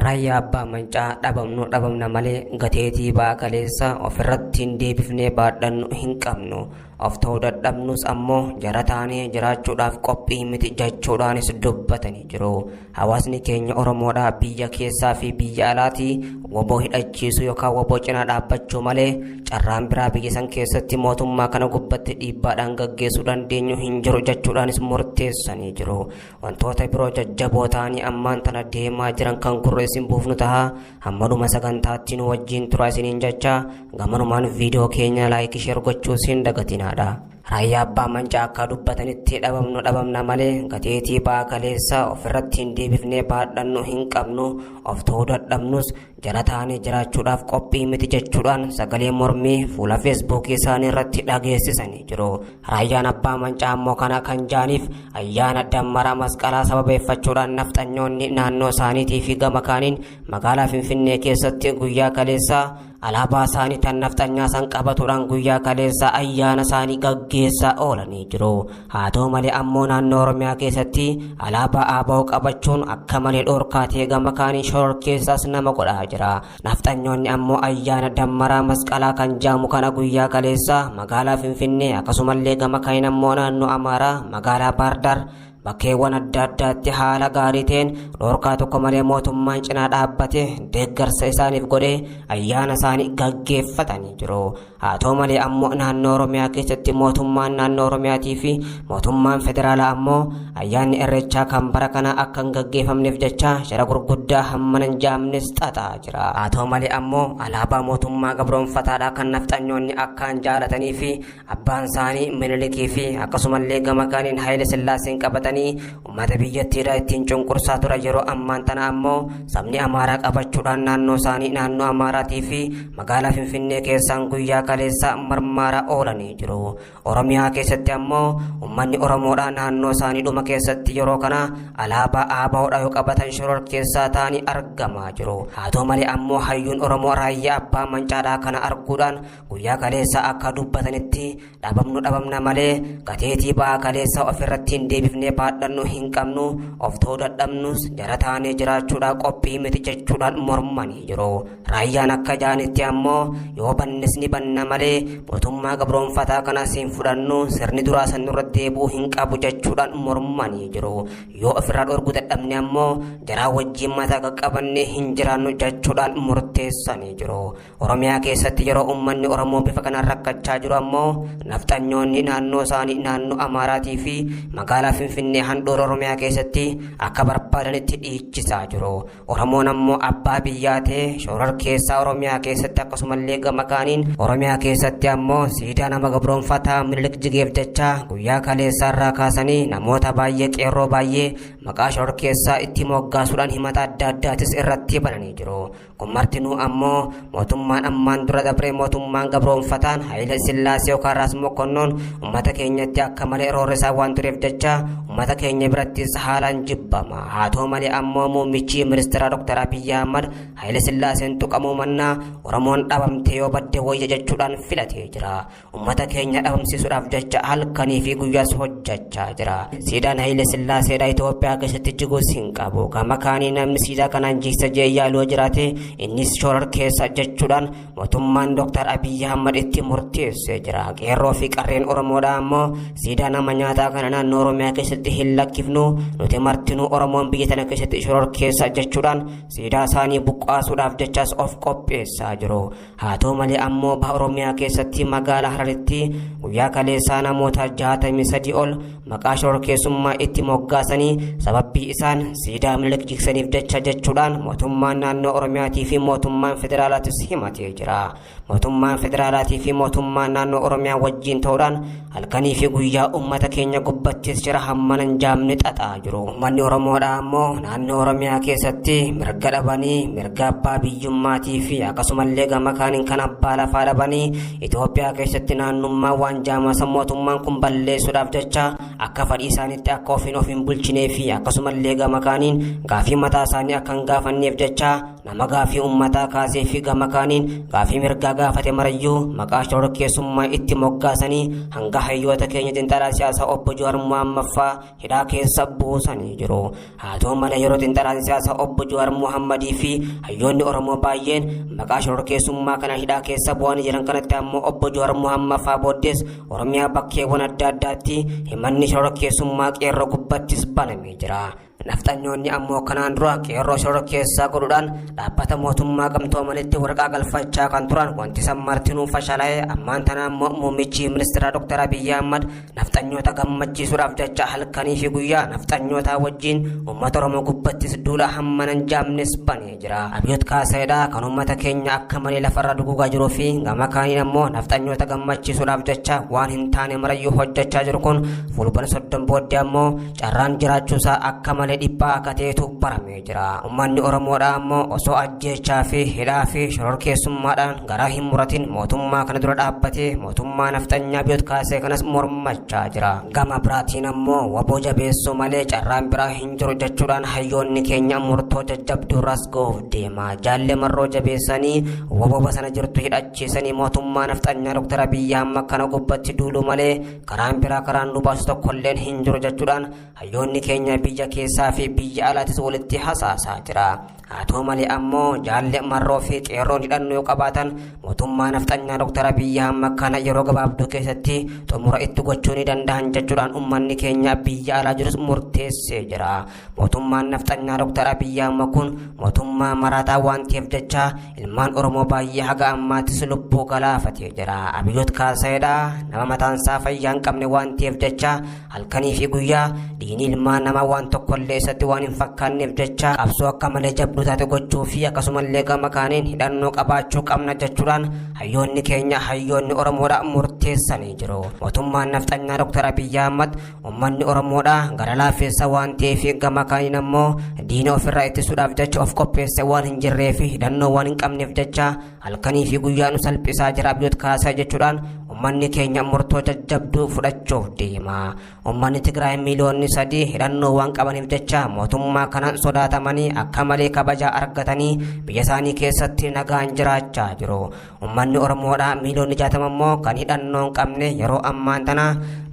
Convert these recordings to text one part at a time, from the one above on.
Raayyaa Abbaa Mancaa dhabamnu dhabamna malee gateetii ba'aa kaleessa ofirratti hin deebifnee baadhannu hin qabnu. Of ta'uu dadhabnus ammoo jara taanee jiraachuudhaaf qophii miti jechuudhaanis dubbatanii jiru. Hawaasni keenya Oromoodhaa biyya keessaa fi biyya alaatii woboo hidhachiisuu yookaan woboo cinaa dhaabbachuu malee carraan biraa biyya san keessatti mootummaa kana gubbatti dhiibbaadhaan gaggeessuu dandeenyu hin jiru jechuudhaanis murteessanii jiru. Wantoota biroo jajjaboo ta'anii ammaan tana deemaa jiran kan gurra isin buufnu taha. Hammaduma sagantaatti nu wajjin turaa isiniin jecha gamanumaan viidiyoo keenya like, share gochuu hin dagatinaadha. Raayyaa Abbaa Mancaa akka dubbatanitti dhabamnu dhabamna malee gateetii ba'aa kaleessa ofirratti hin deebifnee baadhannu hin qabnu. Of ta'uu dadhabnus jala taanee jiraachuudhaaf qophii miti jechuudhaan sagalee mormii fuula Feesbuukii isaanii irratti dhageessisanii jiru. Raayyaan Abbaa Mancaa ammoo kana kan jaaniif ayyaana Dammaraa Masqalaa sababeeffachuudhaan nafxanyoonni naannoo isaaniitii fi gama kaaniin magaalaa Finfinnee keessatti guyyaa kaleessaa alaabaa isaanii tan nafxanyaa san qabatuudhaan guyyaa kaleessaa ayyaana isaanii gaggeessaa oolanii jiru. Haa ta'u malee ammoo naannoo Oromiyaa keessatti alaabaa ABO qabachuun akka malee dhoorkaa ta'e gama kaaniin shororkeessaas nama godhaa jira. Nafxanyoonni ammoo ayyaana Dammaraa Masqalaa kan jaamu kana guyyaa kaleessaa magaalaa Finfinnee akkasumallee gama kaaniin ammoo naannoo Amaaraa magaalaa Baardaar bakkeewwan adda addaatti haala gaarii ta'een dhoorkaa tokko malee mootummaan cinaa dhaabbate deeggarsa isaaniif godhee ayyaana isaanii gaggeeffatanii jiru. Haa ta'u malee ammoo naannoo Oromiyaa keessatti mootummaan naannoo Oromiyaatii fi mootummaan federaalaa ammoo ayyaanni Irreechaa kan bara kana akka hin gaggeeffamneef jecha shira gurguddaa hammana hin jaamnes xaxaa jira. Haa ta'u malee ammoo alaabaa mootummaa gabroonfataadhaa kan nafxanyoonni akkaan jaalatanii fi abbaan isaanii Minilikii fi akkasumallee gama kaaniin Haayile Sillaaseen qabatanii uummata biyyattiidhaa ittiin cunqursaa tura. Yeroo ammaan tana ammoo sabni Amaaraa qabachuudhaan naannoo isaanii naannoo Amaaraatii fi magaalaa Finfinnee keessaan guyyaa kaleessa marmaaraa oolanii jiru. Oromiyaa keessatti ammoo uummanni Oromoodhaa naannoo isaanii dhuma keessatti yeroo kana alaabaa ABOdhaa yoo qabatan shororkeessaa ta'anii argamaa jiru. Haa ta'u malee ammoo hayyuun Oromoo Raayyaa Abbaa Mancaadhaa kana arguudhaan guyyaa kaleessa akka dubbatanitti dhabamnu dhabamna malee gateetii ba'aa kaleessa ofirratti hin deebifnee baadhannu hin qabnu. Of ta'uu dadhabnus jara taanee jiraachuudhaa qophii miti jechuudhaan mormanii jiru. Raayyaan akka jaanitti ammoo yoo bannes ni banna malee mootummaa gabroonfataa kanas hin fudhannu, sirni duraa san nurra deebi'uu hin qabu jechuudhaan mormanii jiru. Yoo ofirraa dhorguu dadhabne ammoo jaraa wajjin mataa qaqqabannee hin jiraannu jechuudhaan murteessanii jiru. Oromiyaa keessatti yeroo uummanni Oromoo bifa kanaan rakkachaa jiru ammoo nafxanyoonni naannoo isaanii naannoo Amaaraatii fi magaalaa Finfinnee handhuura Oromiyaa keessatti akka barbaadanitti dhiichisaa jiru. Oromoon ammoo abbaa biyyaa ta'e shororkeessaa Oromiyaa keessatti akkasumallee gama kaaniin Oromiyaa keessatti ammoo siidaa nama gabroonfataa Minilik jigeef jecha guyyaa kaleessaa irraa kaasanii namoota baay'ee qeerroo baay'ee maqaa shororkeessaa itti moggaasuudhaan himata adda addaatis irratti bananii jiru. Kun martinuu ammoo mootummaan ammaan dura dabree mootummaan gabroonfataan Haayile Sillaasee yookaan Raas Mokonnoon uummata keenyatti akka malee roorrisaa waan tureef jecha uummata keenya birattis haalaan jibbama. Haa ta'u malee ammoo muummichi ministeera Dr. Abiyyi Ahmad Haayile Sillaaseen tuqamuu mannaa Oromoon dhabamtee yoo badde wayya jechuudhaan filatee jira. Uummata keenya dhabamsiisuudhaaf jecha halkanii fi guyyaas hojjechaa jira. Siidaan Haayile Sillaaseedha Itoophiyaa keessatti jiguus hin qabu. Gama kaanii namni siidaa kanaan jigsa jee yaaluu jiraate innis shororkeessa jechuudhaan mootummaan Dr. Abiyyi Ahmad itti murteessee jira. Qeerroo fi qarreen Oromoodha ammoo siidaa nama nyaataa kana naannoo Oromiyaa keessatti hin lakkifnu, nuti martinuu Oromoon biyya tana keessatti shororkeessa jechuudhaan siidaa isaanii buqqaasuudhaaf jechaas of qopheessaa jiru. Haa ta'u malee ammoo baha Oromiyaa keessatti magaalaa Hararitti guyyaa kaleessaa namoota 63 ol maqaa shororkeessummaa itti moggaasanii sababbii isaan siidaa Minilik jigsaniif jecha jechuudhaan mootummaan naannoo Oromiyaatii fi mootummaan federaalaatis himatee jira. Mootummaan federaalaatii fi mootummaan naannoo Oromiyaa wajjin ta'uudhaan halkanii fi guyyaa uummata keenya gubbattis jira hammana hin jaamne xaxaa jiru. Uummanni Oromoodhaa ammoo naannoo Oromiyaa keessatti mirga dhabanii mirga abbaa biyyummaatii fi akkasumallee gama kaaniin kan abbaa lafaa dhabanii Itoophiyaa keessatti naannummaa waan afaan jaamasa mootummaan kun balleessuudhaaf jecha akka fedhii isaaniitti akka ofiin of hin bulchinee fi akkasumallee gama kaaniin gaafii mataa isaanii akka hin gaafanneef jecha nama gaafii uummataa kaasee fi gama kaaniin gaafii mirgaa gaafate marayyuu maqaa shororkeessummaa itti moggaasanii hanga hayyoota keenya xiinxalaa siyaasaa obbo Jawaar Mohaammed fa'aa hidhaa keessa buusanii jiru. Haa ta'u malee yeroo xiinxalaan siyaasaa obbo Jawaar Mohammadii fi hayyoonni Oromoo baay'een maqaa shororkeessummaa kana hidhaa keessa bu'anii jiran kanatti ammoo obbo Jawaar Mohammad fa'aa booddees Oromiyaa bakkeewwan adda addaatti himanni shororkeessummaa qeerroo gubbattis banamee jira. Nafxanyoonni ammoo kanaan dura qeerroo shororkeessaa godhuudhaan dhaabbata mootummaa gamtoomanitti waraqaa galfachaa kan turan wanti san martinuu fashalaa'ee ammaan tana ammoo muummichi ministeeraa Dr. Abiyyi Ahmad nafxanyoota gammachiisuudhaaf jecha halkanii fi guyyaa nafxanyootaa wajjin uummata Oromoo gubbattis duula hammana hin jaamnes banee jira. Abiyoot Kaasaayidha kan uummata keenya akka malee lafarra duguugaa jiruu fi gama kaaniin ammoo nafxanyoota gammachiisuudhaaf jecha waan hin taane marayyuu hojjechaa jiru kun fulbana 30 booddee ammoo carraan jiraachuusaa akka malee dhiphaa akka ta'etu baramee jira. Uummanni Oromoodhaa ammoo osoo ajjeechaa fi hidhaa fi shororkeessummaadhaan garaa hin muratin mootummaa kana dura dhaabbatee mootummaa nafxanyaa Abiyoot Kaasee kanas mormachaa jira. Gama biraatiin ammoo waboo jabeessuu malee carraan biraa hin jiru jechuudhaan hayyoonni keenya murtoo jajjabduu irraas ga'uuf deema. Jaalle Marroo jabeessanii waboo basana jirtu hidhachiisanii mootummaa nafxanyaa Dr. Abiyyi Ahmad kana gubbatti duuluu malee karaan biraa karaan nu baasu tokkolleen hin jiru jechuudhaan hayyoonni keenya biyya keessaa fi biyya alaatis walitti hasaasaa jira. Haa ta'u malee ammoo jaalle Marroo fi qeerroon hidhannoo yoo qabaatan mootummaa nafxanyaa Dr. Abiyyi Ahmad kana yeroo gabaabduu keessatti xumura itti gochuu ni danda'an jechuudhaan uummanni keenya biyya alaa jirus murteessee jira. Mootummaan nafxanyaa Dr. Abiyyi Ahmad kun mootummaa maraataa waan ta'eef jecha ilmaan Oromoo baay'ee haga ammaattis lubbuu galaafatee jira. Abiyoot Kaasaayidha nama mataansaa fayyaa hin qabne waan ta'eef jecha halkanii fi guyyaa dhiigni ilmaan namaa waan tokkollee isatti waan hin fakkaanneef jecha qabsoo akka malee jabduu taate gochuu fi akkasumallee gama kaaniin hidhannoo qabaachuu qabna jechuudhaan hayyoonni keenya hayyoonni Oromoodha murteessanii jiru. Mootummaan nafxanyaa Dr. Abiyyi Ahmad uummanni Oromoodha gara laafeessa waan ta'eef gama kaaniin ammoo diina ofirraa ittisuudhaaf jecha of qopheesse waan hin jirree fi hidhannoo waan hin qabneef jecha halkanii fi guyyaa nu salphisaa jira Abiyoot Kaasaa jechuudhaan uummanni keenya murtoo jajjabduu fudhachuuf deema. Uummanni Tigraay miiliyoonni 3 hidhannoo waan qabaniif jecha mootummaa kanaan sodaatamanii akka malee kabajaa argatanii biyya isaanii keessatti nagaan jiraachaa jiru. Uummanni Oromoodhaa miiliyoonni 60 immoo kan hidhannoo hin qabne yeroo ammaan tana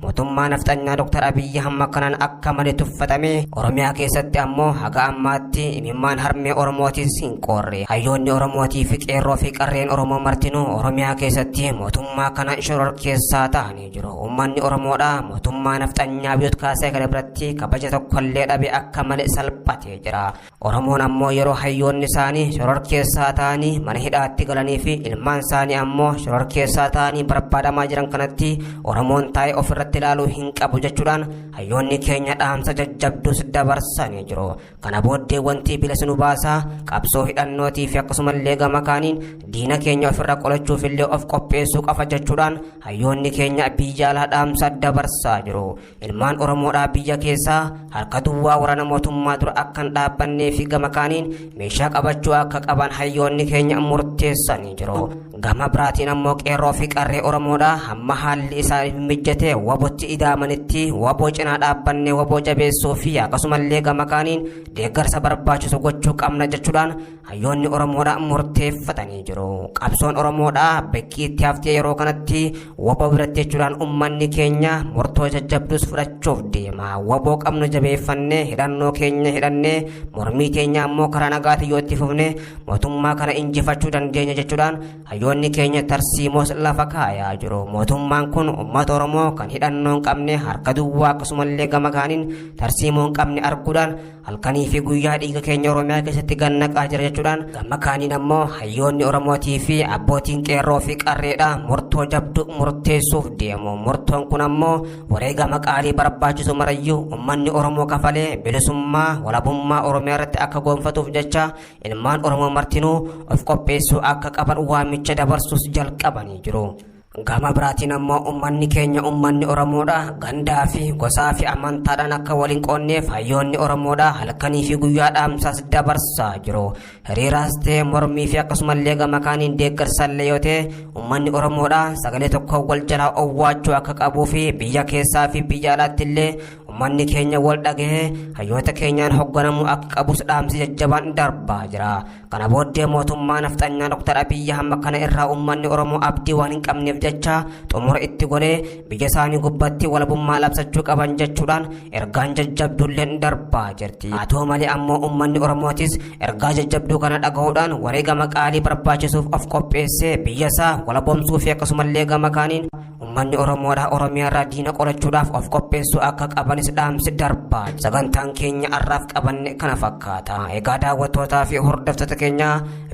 mootummaa nafxanyaa Dr. Abiyyi Ahmad kanaan akka malee tuffatame Oromiyaa keessatti ammoo haga ammaatti imimmaan harmee Oromootis hin qoorre. Hayyoonni Oromootii fi qeerroo fi qarreen Oromoo martinuu Oromiyaa keessatti mootummaa kana shororkeessaa ta'anii jiru. Uummanni Oromoodhaa mootummaa nafxanyaa Abiyoot Kaasee kana biratti kabaja tokkollee dhabe akka malee salphatee jira. Oromoon ammoo yeroo hayyoonni isaanii shororkeessaa ta'anii mana hidhaatti galanii fi ilmaan isaanii ammoo shororkeessaa ta'anii barbaadamaa jiran kanatti Oromoon taa'ee ofirratti ilaaluu hin qabu jechuudhaan hayyoonni keenya dhaamsa jajjabduus dabarsanii jiru. Kana booddee wanti bilisa nu baasaa qabsoo hidhannootii fi akkasumallee gama kaaniin diina keenya ofirra qolachuuf illee of qopheessuu qofa jechuudhaan hayyoonni keenya biyya alaa dhaamsa dabarsaa jiru. Ilmaan Oromoodhaa biyya keessaa harka duwwaa waraana mootummaa dura akka hin dhaabbannee fi gama kaaniin meeshaa qabachuu akka qaban hayyoonni keenya murteessanii jiru. Gama biraatiin ammoo qeerroo fi qarree Oromoodhaa hamma haalli isaaniif mijjatee wabotti idaamanitti waboo cinaa dhaabbannee waboo jabeessuu fi akkasumallee gama kaaniin deeggarsa barbaachisu gochuu qabna jechuudhaan hayyoonni Oromoodhaa murteeffatanii jiru. Qabsoon Oromoodhaa bekkii itti haftee yeroo kanatti waboo biratti jechuudhaan uummanni keenya murtoo jajjabduus fudhachuuf deema. Waboo qabnu jabeeffannee hidhannoo keenya hidhannee mormii keenya ammoo karaa nagaatiin yoo itti fufne mootummaa kana injifachuu dandeenya jechuudhaan hayyoonni keenya tarsiimoos lafa kaayaa jiru. Mootummaan kun uummata Oromoo kan hidhannoo hin qabne harka duwwaa akkasumallee gama kaaniin tarsiimoo hin qabne arguudhaan halkanii fi guyyaa dhiiga keenya Oromiyaa keessatti gannaqaa jira jechuudhaan gama kaaniin ammoo hayyoonni Oromootii fi abbootiin qeerroo fi qarreedha murtoo jabdu murteessuuf deemu. Murtoon kun ammoo wareegama qaalii barbaachisu marayyuu uummanni Oromoo kafalee bilisummaa walabummaa Oromiyaa irratti akka gonfatuuf jecha ilmaan Oromoo martinuu of qopheessuu akka qaban waamicha dabarsuus jalqabanii jiru. Gama biraatiin ammoo uummanni keenya uummanni Oromoodha gandaa fi gosaa fi amantaadhaan akka waliin qoonneef hayyoonni Oromoodha halkanii fi guyyaa dhaamsas dabarsaa jiru. Hiriiraas ta'e mormii fi akkasumallee gama kaaniin deeggarsallee yoo ta'e uummanni Oromoodha sagalee tokko wal jalaa owwaachuu akka qabuu fi biyya keessaa fi biyya alaatti illee uummanni keenya wal dhagahee hayyoota keenyaan hoogganamuu akka qabus dhaamsi jajjabaan darbaa jira. Kana booddee mootummaa nafxanyaa Dr. Abiyyi Ahmad kana irraa uummanni Oromoo abdii waan hin qabneef jecha xumura itti godhee biyya isaanii gubbatti walabummaa labsachuu qaban jechuudhaan ergaan jajjabduulleen darbaa jirti. Haa ta'u malee ammoo uummanni Oromootis ergaa jajjabduu kana dhagahuudhaan wareegama qaalii barbaachisuuf of qopheessee biyya isaa walaboomsuu fi akkasumallee gama kaaniin uummanni Oromoodhaa Oromiyaa irraa diina qolachuudhaaf of qopheessuu akka qabanis dhaamsi darbaa. Sagantaan keenya har'aaf qabanne kana fakkaata. Egaa daawwattootaa fi hordoftoota keenya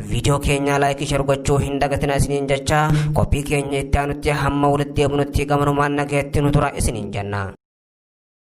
viidiyoo keenya like, share gochuu hin dagatina isiniin jecha qophii keenya itti aanutti hamma walitti deebinutti gamanumaan nagaatti nu tura isiniin jenna.